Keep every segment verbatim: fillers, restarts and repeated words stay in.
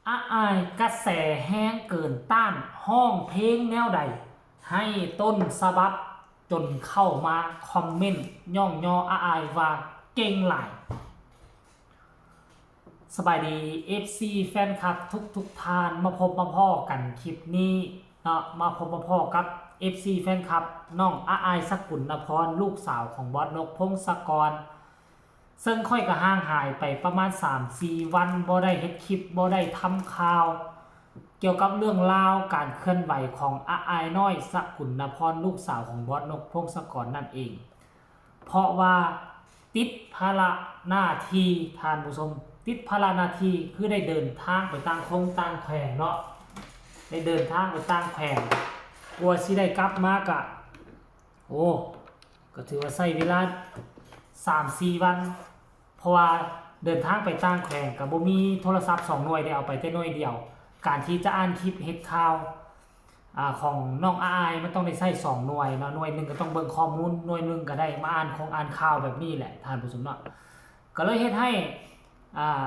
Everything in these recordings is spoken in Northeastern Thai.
อาอายกระแสแฮงเกินต้าน ฮ้องเพลงแนวใด ให้ต้นฉบับจนเข้ามาคอมเมนต์ย่องยออาอายว่าเก่งหลาย สบายดี เอฟซี แฟนคลับทุกทุกๆท่าน มาพบมาพ้อกันคลิปนี้เนาะ มาพบมาพ้อกับ เอฟซี แฟนคลับน้องอาอายสกุลนพร ลูกสาวของบอสนกพงศกร ซึ่งข้อยก็ห่างหายไปประมาณสามสี่วัน บ่ได้เฮ็ดคลิป บ่ได้ทำข่าว เกี่ยวกับเรื่องราวการเคลื่อนไหวของอาอายน้อยสกุลนพร ลูกสาวของบอสนกพงศกรนั่นเอง เพราะว่าติดภาระหน้าที่ ท่านผู้ชม ติดภาระหน้าที่คือได้เดินทางไปต่างคงต่างแขวงเนาะ ได้เดินทางไปต่างแขวง กว่าสิได้กลับมากะ โอ้ ก็ถือว่าใช้เวลาสามสี่วัน เพราะว่าเดินทางไปต่างแขวงก็บ่มีโทรศัพท์สองหน่วย ได้เอาไปแต่หน่วยเดียว การที่จะอ่านคลิปเฮ็ดข่าว อ่า ของน้องอาอายมันต้องได้ใช้สองหน่วยเนาะ หน่วยหนึ่งก็ต้องเบิ่งข้อมูล หน่วยหนึ่งก็ได้มาอ่านคงอ่านข่าวแบบนี้แหละ ท่านผู้ชมเนาะ ก็เลยเฮ็ดให้ อ่า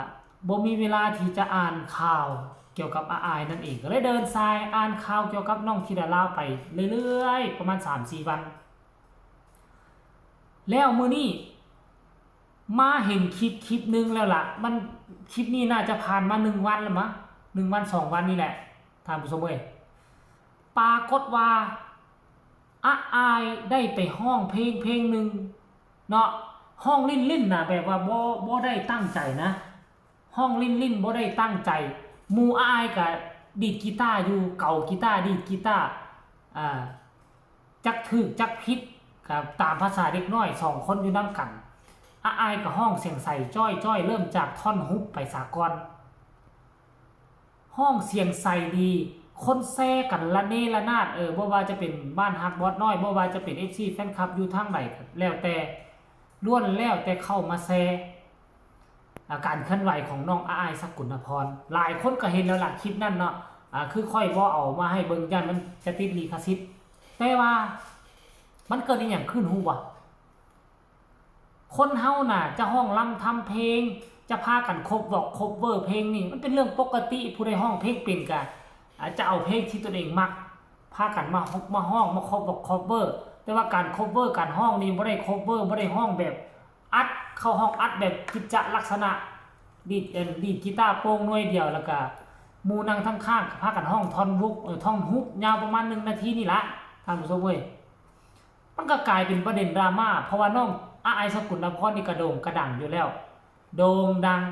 บ่มีเวลาที่จะอ่านข่าวเกี่ยวกับอาอายนั่นเอง ก็เลยเดินสายอ่านข่าวเกี่ยวกับน้องธิดาลาวไปเรื่อยๆ ประมาณสามสี่วัน แล้วมื้อนี้มาเห็นคลิปคลิปหนึ่งแล้วล่ะ มัน คลิปนี้น่าจะผ่านมาหนึ่งวันแล้วมั้ง หนึ่งวันสองวันนี่แหละ ท่านผู้ชมเอ้ย ปรากฏว่าอาอายได้ไปฮ้องเพลงเพลงหนึ่งเนาะ ฮ้องลิ่นๆ นะ แบบว่าบ่ บ่ได้ตั้งใจนะ ฮ้องลิ่นๆ บ่ได้ตั้งใจ หมู่อาอายก็ดีดกีตาร์อยู่ เก๋ากีตาร์ ดีดกีตาร์ อ่า จักถูกจักผิด ก็ตามภาษาเด็กน้อยสองคนอยู่นำกัน อาอายก็ฮ้องเสียงใสจ้อยๆ เริ่มจากท่อนฮุกไปสากอน ฮ้องเสียงใสดี คนแชร์กันระเนระนาด เออ บ่ว่าจะเป็นบ้านฮักบอสน้อย บ่ว่าจะเป็น เอฟซี แฟนคลับอยู่ทางใดก็แล้วแต่ ล้วนแล้วแต่เข้ามาแชร์ อ่า การเคลื่อนไหวของน้องอาอายสกุลนพร หลายคนก็เห็นแล้วล่ะคลิปนั้นเนาะ อ่า คือข้อยบ่เอามาให้เบิ่ง ย้านมันจะติดลิขสิทธิ์ แต่ว่ามันเกิดอีหยังขึ้นฮู้บ่ คนเฮาน่ะ จะฮ้องรำทำเพลง จะพากันคบวอกคบเวอร์เพลงนี่ มันเป็นเรื่องปกติ ผู้ใดฮ้องเพลงเป็นก็ อ่า จะเอาเพลงที่ตนเองมัก พากันมา มาฮ้อง มาคบวอกคบเวอร์ แต่ว่าการคบเวอร์ การฮ้องนี่บ่ได้คบเวอร์ บ่ได้ฮ้องแบบอัด เข้าห้องอัดแบบกิจจะลักษณะ ดีด เอ่อ ดีดกีตาร์โปร่งหน่วยเดียว แล้วก็หมู่นั่งทางข้างก็พากันฮ้องท่อนฮุก เอ่อ ท่อนฮุกยาวประมาณหนึ่งนาทีนี่ละ ท่านผู้ชมเอ้ย มันก็กลายเป็นประเด็นดราม่า เพราะว่าน้องอาอายสกุลนพรนี่ก็โด่งกระดังอยู่แล้ว โด่งดัง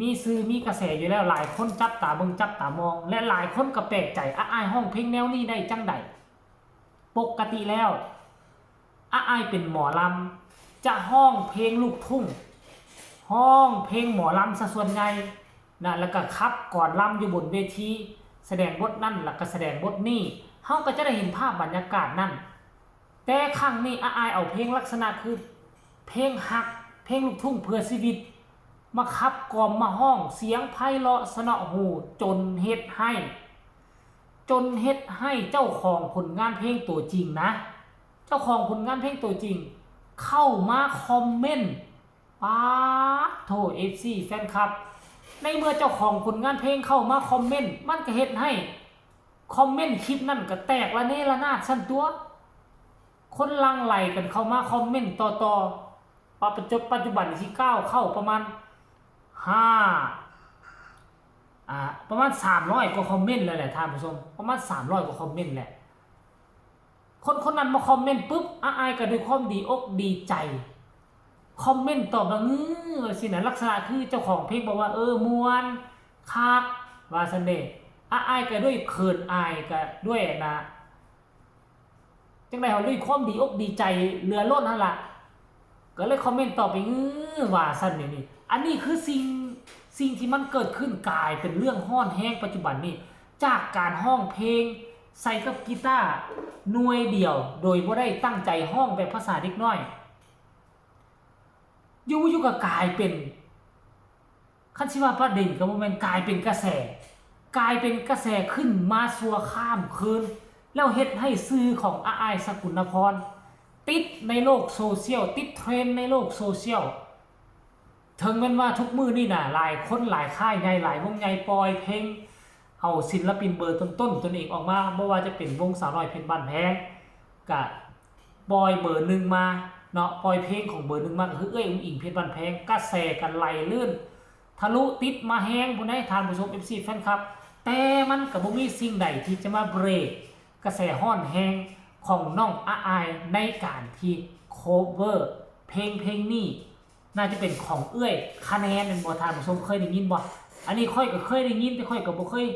มีชื่อมีกระแสอยู่แล้ว หลายคนจับตาเบิ่งจับตามอง และหลายคนก็แปลกใจ อาอายฮ้องเพลงแนวนี้ได้จั่งใด ปกติแล้ว อาอายเป็นหมอลำ จะฮ้องเพลงลูกทุ่ง ฮ้องเพลงหมอลำซะส่วนใหญ่นะ แล้วก็ขับกลอนลำอยู่บนเวที แสดงบทนั่น แล้วก็แสดงบทนี่ เฮาก็จะได้เห็นภาพบรรยากาศนั่น แต่ครั้งนี้อาอายเอาเพลงลักษณะคือ เพลงฮัก เพลงลูกทุ่งเพื่อชีวิต มาขับกล่อมมาฮ้อง เสียงไพเราะสนอหู จนเฮ็ดให้ จนเฮ็ดให้เจ้าของผลงานเพลงตัวจริงนะ เจ้าของผลงานเพลงตัวจริง เข้ามาคอมเมนต์ ป๊าดโธ่ เอฟซี แฟนคลับ ในเมื่อเจ้าของผลงานเพลงเข้ามาคอมเมนต์ มันก็เฮ็ดให้คอมเมนต์คลิปนั่นก็แตกระเนระนาดซั่นตั่ว คนหลั่งไหลกันเข้ามาคอมเมนต์ต่อๆ ปัจจุ ปัจจุบันที่ก้าวเข้าประมาณห้า อ่า ประมาณสามร้อยกว่าคอมเมนต์แล้วแหละท่านผู้ชม ประมาณสามร้อยกว่าคอมเมนต์แหละ คนคนนั้นมาคอมเมนต์ปุ๊บ อาอายก็ด้วยความดีอกดีใจ คอมเมนต์ตอบว่างื้อว่าสินะ ลักษณะคือเจ้าของเพลงบอกว่า เออ ม่วน คัก ว่าซั่นเด้ อาอายก็ด้วยเขินอายก็ด้วยนะ จั่งใด๋ เฮาด้วยความดีอกดีใจเหลือล้นหั่นล่ะ ก็เลยคอมเมนต์ตอบไป งื้อ ว่าซั่นนี่ นี่ อันนี้คือสิ่ง สิ่งที่มันเกิดขึ้นกลายเป็นเรื่องฮ้อนแฮงปัจจุบันนี้ จากการฮ้องเพลงใส่กับกีตาร์หน่วยเดียว โดยบ่ได้ตั้งใจฮ้องแบบภาษาเด็กน้อย อยู่ๆ ก็กลายเป็น คันสิว่าประเด็นก็บ่แม่น กลายเป็นกระแส กลายเป็นกระแสขึ้นมาชั่วข้ามคืน แล้วเฮ็ดให้ชื่อของอาอายสกุลนพร ติดในโลกโซเชียล ติดเทรนด์ในโลกโซเชียล เถิงแม่นว่าทุกมื้อนี่น่ะ หลายคนหลายค่ายใหญ่ หลายวงใหญ่ปล่อยเพลง เอาศิลปินเบอร์ต้นๆ ตนเองออกมา บ่ว่าจะเป็นวงสาวน้อยเพชรบ้านแพง กะปล่อยเบอร์หนึ่งมาเนาะ ปล่อยเพลงของเบอร์หนึ่งมา ก็คือเอื้อยอุ๋งอิ๋งเพชรบ้านแพง กระแสกันไหลลื่น ทะลุติดมาแฮงพู้นเด้ ท่านผู้ชม เอฟซี แฟนคลับ แต่มันก็บ่มีสิ่งใดที่จะมาเบรกกระแสฮ้อนแฮงของน้องอาอายในการที่ cover เพลงเพลงนี้ น่าจะเป็นของเอื้อยคะแนนแม่นบ่ ท่านผู้ชม เคยได้ยินบ่ อันนี้ข้อยก็เคยได้ยิน แต่ข้อยก็บ่เคย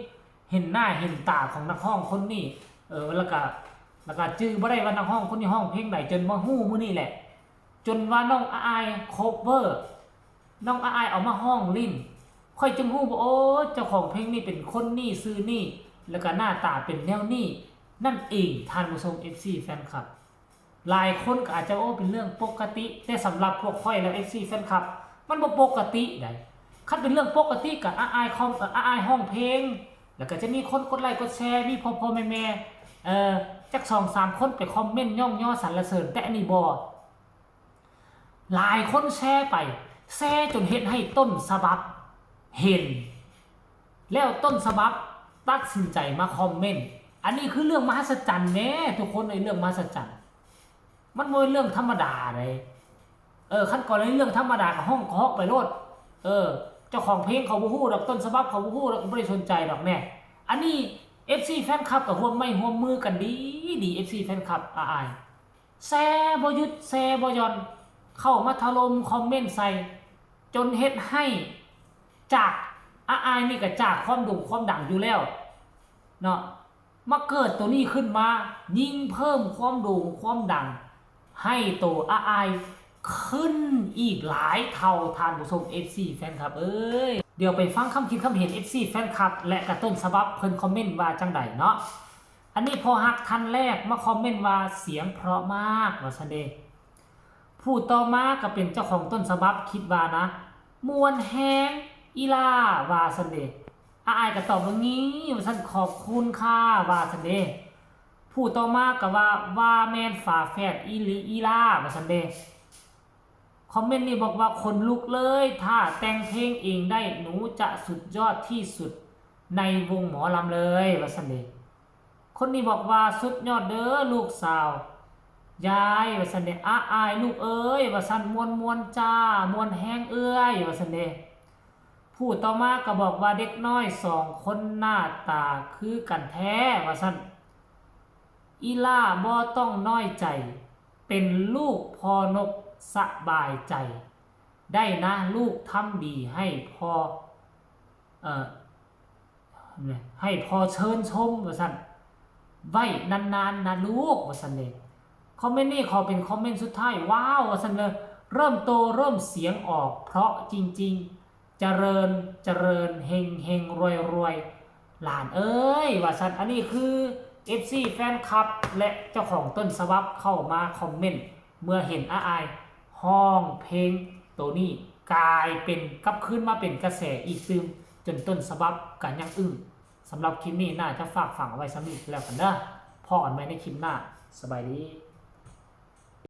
เห็นหน้าเห็นตาของนักฮ้องคนนี้ เออ แล้วก็ แล้วก็จื่อบ่ได้ว่านักฮ้องคนนี้ฮ้องเพลงใด จนมาฮู้มื้อนี้แหละ จนว่าน้องอาอาย cover น้องอาอายเอามาฮ้องเล่น ข้อยจึงฮู้ว่า โอ้ เจ้าของเพลงนี่เป็นคนนี้ชื่อนี้ แล้วก็หน้าตาเป็นแนวนี้ นั่นเอง ท่านผู้ชม เอฟซี แฟนคลับ หลายคนก็อาจจะ โอ้ เป็นเรื่องปกติ แต่สำหรับพวกข้อยแล้ว เอฟซี แฟนคลับ มันบ่ปกติใด คันเป็นเรื่องปกติก็อาอายคอม เอ่อ อาอายฮ้องเพลง แล้วก็จะมีคนกดไลค์กดแชร์ มีพ่อๆแม่ๆ เอ่อ จักสองสามคนไปคอมเมนต์ย่องยอสรรเสริญ แต่อันนี้บ่ หลายคนแชร์ไป แชร์จนเฮ็ดให้ต้นฉบับเห็น แล้วต้นฉบับตัดสินใจมาคอมเมนต์ อันนี้คือเรื่องมหัศจรรย์แหม ทุกคนเอ้ย เรื่องมหัศจรรย์ มันบ่แม่นเรื่องธรรมดาเด้ เออ คันกรณีเรื่องธรรมดาก็ฮ้องก็ฮ้องไปโลด เออ เจ้าของเพลงเขาบ่ฮู้ดอก ต้นฉบับเขาบ่ฮู้ดอก ก็บ่ได้สนใจดอกแหม อันนี้ เอฟซี แฟนคลับก็ร่วมไม้ร่วมมือกันดีดี เอฟซี แฟนคลับอาอาย แชร์บ่หยุด แชร์บ่หย่อน เข้ามาถล่มคอมเมนต์ใส่ จนเฮ็ดให้จากอาอายนี่ก็จากความโด่งความดังอยู่แล้วเนาะ มาเกิดตัวนี้ขึ้นมา ยิ่งเพิ่มความโด่งความดัง ให้ตัวอาอายขึ้นอีกหลายเท่า ท่านผู้ชม เอฟซี แฟนคลับเอ้ย เดี๋ยวไปฟังคำคิดคำเห็น เอฟซี แฟนคลับ และกะต้นฉบับเพิ่นคอมเมนต์ว่าจั่งใดเนาะ อันนี้พ่อฮักท่านแรกมาคอมเมนต์ว่าเสียงเพราะมาก ว่าซั่นเด้ ผู้ต่อมาก็เป็นเจ้าของต้นฉบับคิดว่านะ ม่วนแฮงอีหล่า ว่าซั่นเด้ อาอายก็ตอบว่างี้ ว่าซั่น ขอบคุณค่ะ ว่าซั่นเด้ ผู้ต่อมาก็ว่า ว่าแม่นฝาแฝดอีหลีอีหล่า ว่าซั่นเด้ คอมเมนต์นี้บอกว่า ขนลุกเลย ถ้าแต่งเพลงเองได้ หนูจะสุดยอดที่สุดในวงหมอลำเลย ว่าซั่นเด้ คนนี้บอกว่า สุดยอดเด้อลูกสาว ยาย ว่าซั่นเด้ อาอายลูกเอ้ย ว่าซั่น ม่วนๆจ้า ม่วนแฮงเอื้อย ว่าซั่นเด้ ผู้ต่อมาก็บอกว่า เด็กน้อยสองคนหน้าตาคือกันแท้ ว่าซั่น อีหล่าบ่ต้องน้อยใจ เป็นลูกพ่อนกสบายใจ ได้นะ ลูกทำดีให้พ่อ เอ่อ ให้พ่อเชิญชม ว่าซั่น ไว้นานๆนะลูก ว่าซั่นเด้ คอมเมนต์นี้ขอเป็นคอมเมนต์สุดท้าย ว้าว ว่าซั่นเลย เริ่มโตเริ่มเสียงออก เพราะจริงๆ เจริญ เจริญ เฮงเฮงรวยรวย หลานเอ้ย ว่าซั่น อันนี้คือ เอฟซี แฟนคลับ และเจ้าของต้นฉบับเข้ามาคอมเมนต์ เมื่อเห็นอาอายฮ้องเพลงตัวนี้ กลายเป็นกลับคืนมาเป็นกระแสอีกตื่ม จนต้นฉบับก็ยังอึ้ง สำหรับคลิปนี้น่าจะฝากฝังเอาไว้ส่ำนี้แล้วกันเด้อ พ้อกันใหม่ในคลิปหน้า สบายดี